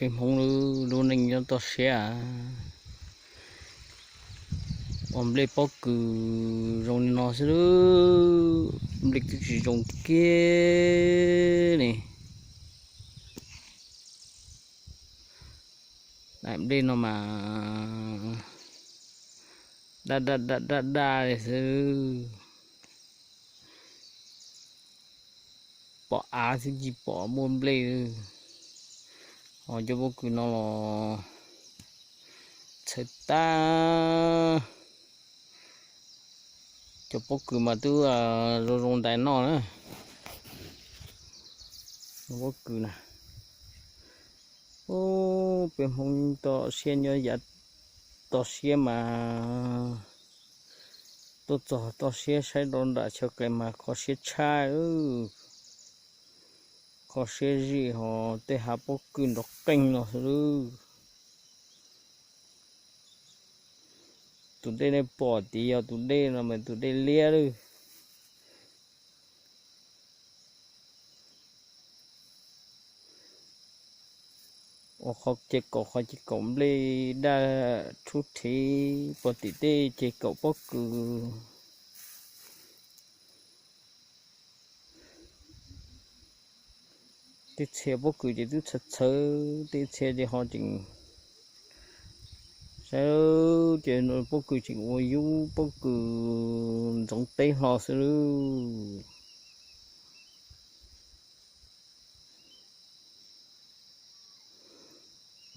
Peb Hmoob lub neej nyob toj siab, ua nplej pob kws zoo li no xwb, nplej twb tsis zoo kiag li. Daim nplej no mas daj daj daj daj daj li xwb. Pom av xwb tsis pom muaj nplej. Ho cov pob kws no los txhawv tag. Cov pob kws mas twb zoo zoo ntais noj na. Pob kws na. Peb Hmoob toj siab nyob yav toj siab mas tuaj txog toj siab saib rau nram chaw qis mas kho siab tshaj. Kho siab zij ho tej hav pob kws nrov qeeg no xwb lawm. Tus dej nej pom tid yog tus dej no mas tus dej liab lawm. Ua qhov ces kaum qhov ces kaum nplej daj rhuv rhiv pog tim tej ces kaum pob kws. Tej txhia pob kws ces twb txhawv txhawv, tej txhia ces ho tseem saib ces pob kws tseem ua yub pob kws ntxoov teb hlo xwb lawm.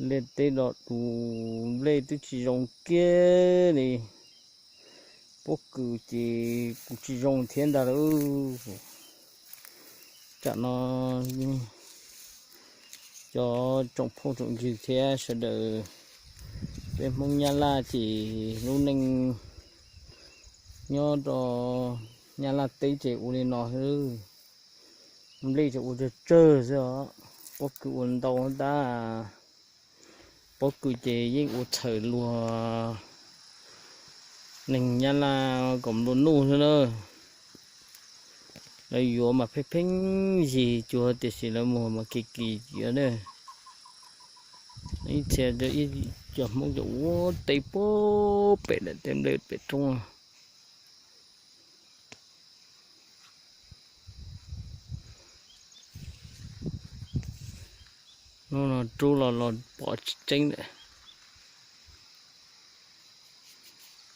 Nplej teb los tus nplej twb tsis zoo kiag li, pob kws ces kuj tsis zoo thiab ntag lauj. Tsam no cov tsoom phooj tsoom ywg thiab sawv daws, peb Hmoob Nyab Laj ces lub neej nyob rau Nyab Laj teb ces ua li no xwb. Nplej ces ua tsawg tsawg xwb os, pob kws ua ntau tab. Pob kws ces yeej ua txhawm luag neeg Nyab Laj kom nplua nuj xwb na. Lawv yuav mas pheej pheej yig cuag tiam sis lawv muag mas kis kis yuav ne. Ib txhia ib co Hmoob ces ua teb puag pem daim teb nplej pem roob. Hnub no rub los los pom tsis tseeb lawm.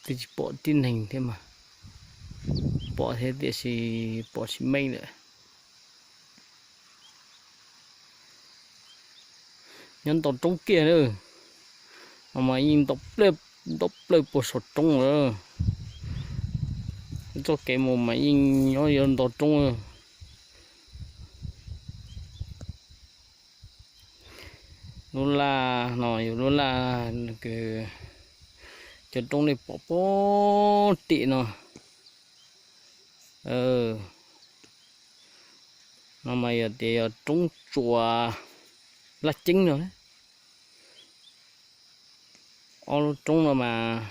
Twb tsis pom tib neeg thiab mas, pom thiab tiam sis pom tsis meej lawm. Nyob ntaus roob kiag na, mas yeej ntaus plawg puag saum roob lawm. Txoj kev mus mas yeej nyob yuav ntaus roob. Lub laj no yog lub laj kws cov roob nej pom puag tim no. No mas yog tias yog roob tsuas laj ceeb no. Ob lub roob no mas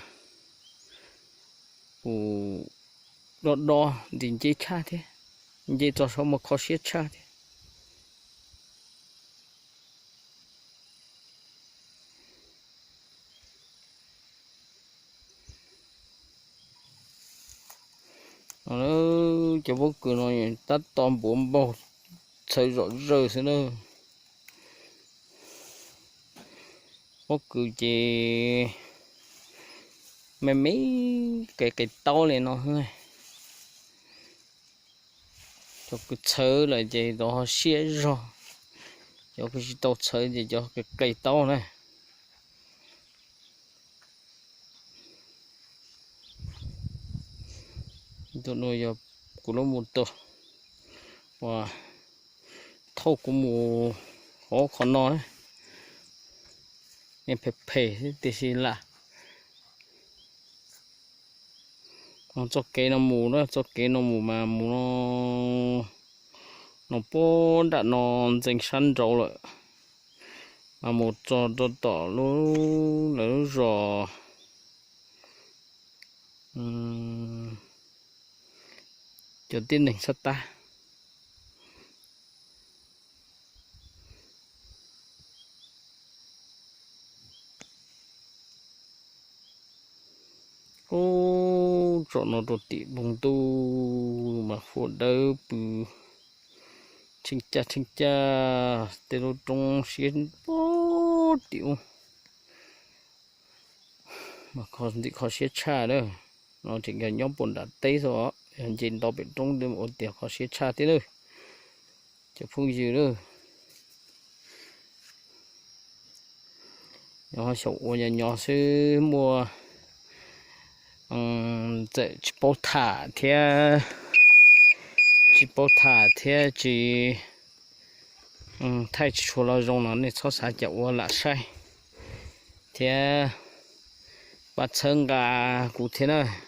kuj do do nti nce tshaj thiab, nce txog saum mas kho siab tshaj thiab. Cov pob kws no tab tom npuav npaug txhawv zom zaws xwb na. Pob kws ces me me qis qis taub li no. Cov kws txhawv lawm ces tau ho siab zog, cov kws tsis tau txhawv ces cov qis qis taub na. Tus no yog kuv lub mus tus uas thauj kuv mus hauv qhov no, yeej phem phem xwb tiam sis lam txoj kev no mus na, txoj kev no mus mas mus no, no puag nram no ntxeev sab nraud lawm, mas mus txog rau tom lub, lawv lub zos cov tib neeg sab tab. Ub, tsom no rau tim npoo ntuj mas huab dawb pw, tsheej caj tsheej caj, tej lub roob siab puag tim ub. Mas ntxim kho siab tshaj lawm. No ces nkag nyob puag nram teb xwb os, yog nce nto pem roob ua tias kho siab tshaj thiab lawm, cov phooj ywg lawm. Nyob xyaum ua nyo nyo xwb, muaj txawm tsis paub tham thiab, tsis paub tham thiab tsis thaij tsis tshua los zoo no nej txhob xav cas ua lam saib thiab pab txhawb nqa kuv thiab na.